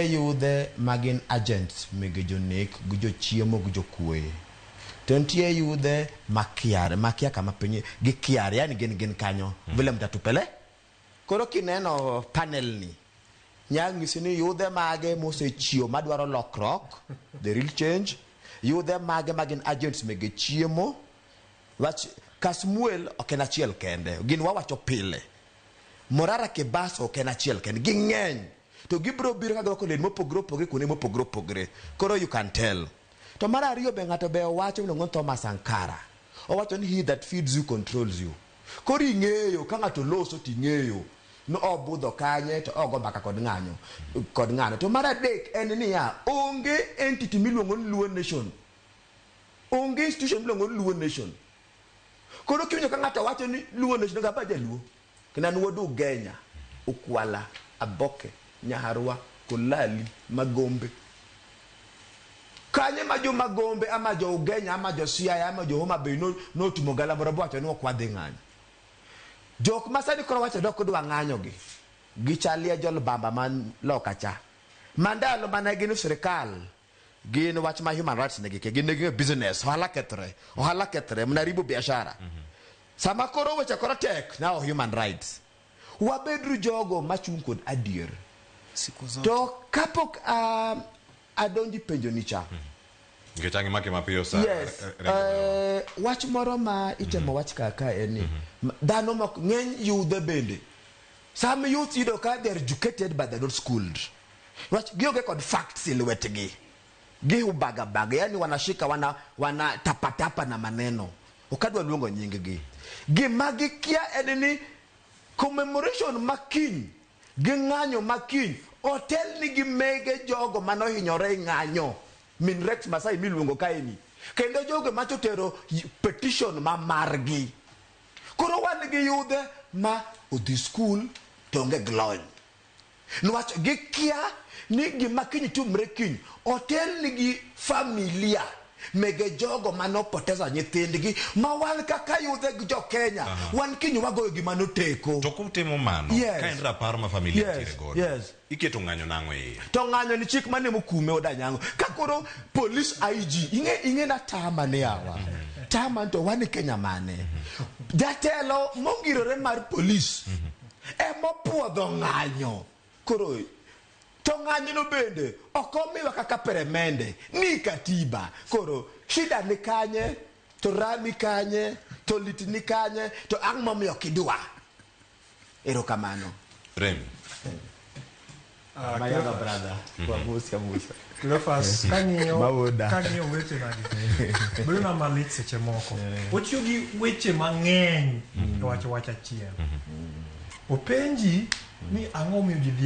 Yudhe ma gin agents mege jonek gi jochiemo gi jokuoye. To nitie yudhe makiar makia kama piny gikiar yani gin gin kanyo vile mtatupele. Koro kineno panel ni nya nyisi ni yudhe mage mosechiew madwaro lokruok the real change yudhe mage ma gin agents mege chiemo wach Kasmuel ok en achiel kende gin wawacho pile Morara Kebaso ok en achiel kende ging'eny to gibiro biro ka girwako lewni mopogore opogore kuonde mopogore opogore koro you can tell to mar ariyo be ng'ato be owacho miluongo ni Thomas Sankara owacho ni he that feeds you controls you koro ing'eyo ka ng'ato loso to ing'eyo ni obudho kanye to ogo mbaka kod ng'anyo kod ng'ano to mar adek en niya onge entity miluongo ni Luo Nation onge institution miluongo ni Luo Nation koro kiwinjo ka ng'ato wacho ni Luo Nation ga ba jaluo kendo an wuod Ugenya Ukwala Aboke Nyaharwa Kolali Magombe kanye ma jo Magombe ama jo Ugenya ama jo Siaya ama jo Homa Bay no notimo galamoro bowacho ni ok wadhi ng'anyo jok ma sani koro wacho ni ok dwa ng'anyo gi gichalie jolbamba man loka cha ma ndalo mane gin e sirikal gin wach ma human rights ne gikia gin ne ging'eyo business ohala kethre ohala kethre mnaharibu biashara sama koro weche koro tek now human rights wabedru jogo machung' kod adier Siku zote. to kapok adonji penjo ni cha Nikech ang' imake mapiyo sa yes wach moro ma itemo wach kaka en ni dhano mok ng'eny yudhe bende some youth yudo ka they are educated but they are not schooled wach gionge kod facts e lwetgi gihubagabaga yani wanashika wana, wana tapatapa na maneno okadwa luongo nying gi gima gikia en ni commemoration ma kiny gi ng'anyo ma kiny otel ni gi mege jogo manohinyore e ng'anyo min Rex Masai miluongo kaeni kendo jogo machotero petition ma margi koro wan gi yudhe ma odhi skul to onge gi lony niwach gikia ni gima kiny timre kiny otel nigi familia mege jogo manopoteza nyithindgi ma wan kaka yudhe gi jo Kenya wan kiny wagoyo gima noteko To kutimo mano, Yes. ka en rapar ma familia Yes, nitiere godo, yes. iketo ng'anyo nang'o e iye? to ng'anyo ni chik mane mokume odanyango ka koro police IG ing'e ing'e na tama ne yawa tama to wan e Kenya mane jatelo mongirore mar police emopuodho ng'anyo koro to ng'anyo no bende ok omiwa kaka peremende ni katiba koro shida ni kanye to rami kanye to lit ni kanye to ang' momiyo kidwa erokamano Remi. My younger brother wamusi amusa Cleophas, kang'iyo Mawuoda. kang'iyo weche nagi bedo na malit seche moko otiyo gi weche mang'eny e wacho wach achiel openji ni ang'o miyo ji dhi